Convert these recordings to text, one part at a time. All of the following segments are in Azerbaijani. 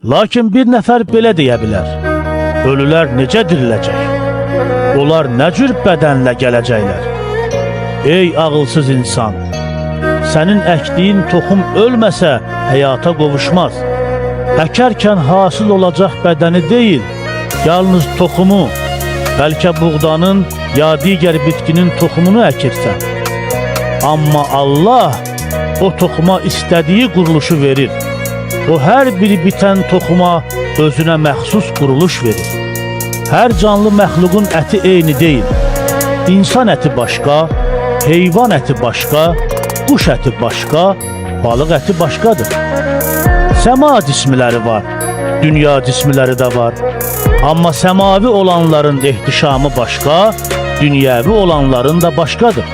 Lakin bir nəfər belə deyə bilər: Ölülər necə diriləcək? Onlar nə cür bədənlə gələcəklər? Ey ağılsız insan! Sənin əkdiyin toxum ölməsə həyata qovuşmaz. Əkərkən hasıl olacaq bədəni deyil, yalnız toxumu, bəlkə buğdanın ya digər bitkinin toxumunu əkirsən. Amma Allah o toxuma istədiyi quruluşu verir. O hər bir bitən toxuma özünə məxsus quruluş verir. Hər canlı məxluqun əti eyni deyil. İnsan əti başqa, heyvan əti başqa, quş əti başqa, balıq əti başqadır. Səma cismiləri var, dünya cismiləri də var. Amma səmavi olanların ehtişamı başqa, dünyəvi olanların da başqadır.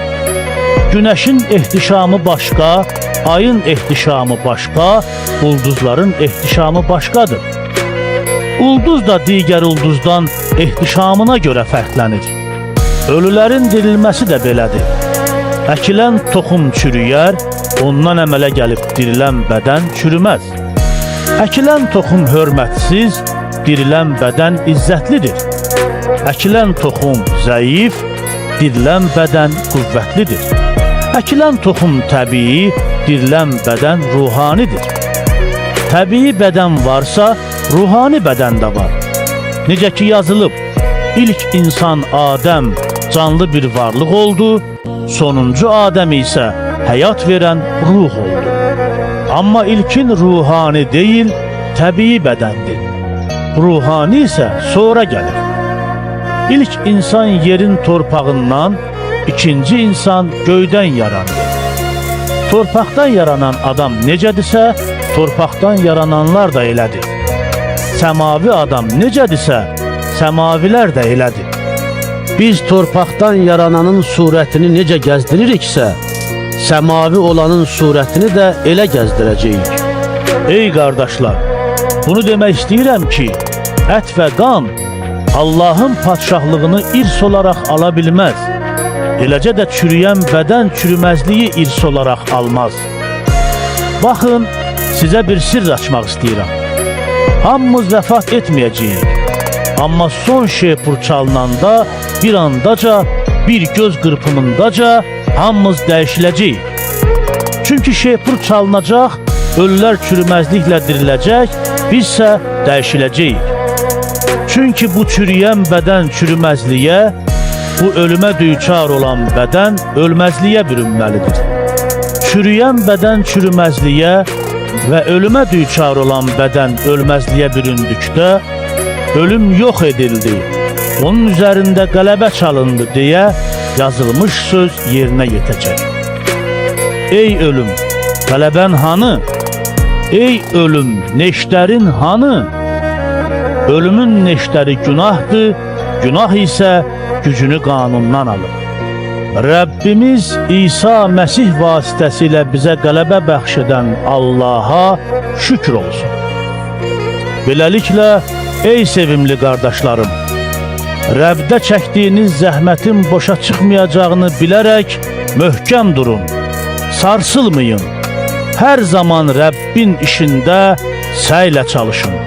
Günəşin ehtişamı başqa, ayın ehtişamı başqa, ulduzların ehtişamı başqadır. Ulduz da digər ulduzdan ehtişamına görə fərqlənir. Ölülərin dirilməsi də belədir. Əkilən toxum çürüyər, ondan əmələ gəlib dirilən bədən çürüməz. Əkilən toxum hörmətsiz, dirilən bədən izzətlidir. Əkilən toxum zəif, dirilən bədən qüvvətlidir. Əkilən toxum təbii, dirilən bədən ruhanidir. Təbii bədən varsa, ruhani bədən də var. Necə ki yazılıb, ilk insan Adəm canlı bir varlıq oldu, sonuncu Adəm isə həyat verən ruh oldu. Amma ilkin ruhani deyil, təbii bədəndir. Ruhani isə sonra gəlir. İlk insan yerin torpağından, ikinci insan göydən yarandı. Torpaqdan yaranan adam necədirsə, torpaqdan yarananlar da elədir. Səmavi adam necədirsə, səmavilər də elədir. Biz torpaqdan yarananın surətini necə gəzdiririksə, səmavi olanın surətini də elə gəzdirəcəyik. Ey qardaşlar, bunu demək istəyirəm ki, ət və qan Allahın padşahlığını irs olaraq ala bilməz. Eləcə də çürüyən bədən çürüməzliyi irs olaraq almaz. Baxın, sizə bir sirr açmaq istəyirəm. Hamımız vəfat etməyəcəyik. Amma son şepur çalınanda bir andaca, bir göz qırpımındaca hamımız dəyişiləcəyik. Çünki şepur çalınacaq, ölülər çürüməzliklə diriləcək, bizsə dəyişiləcəyik. Çünki bu çürüyən bədən çürüməzliyə, bu ölümə düçar olan bədən ölməzliyə bürünməlidir. Çürüyən bədən çürüməzliyə və ölümə düçar olan bədən ölməzliyə büründükdə, ölüm yox edildi, onun üzərində qələbə çalındı deyə yazılmış söz yerinə yetəcək. Ey ölüm, qələbən hanı? Ey ölüm, neştərin hanı? Ölümün neştəri günahdır, günah isə gücünü qanundan alır. Rəbbimiz İsa Məsih vasitəsilə bizə qələbə bəxş edən Allaha şükür olsun. Beləliklə, ey sevimli qardaşlarım, Rəbdə çəkdiyiniz zəhmətin boşa çıxmayacağını bilərək möhkəm durun, sarsılmayın. Hər zaman Rəbbin işində səylə çalışın.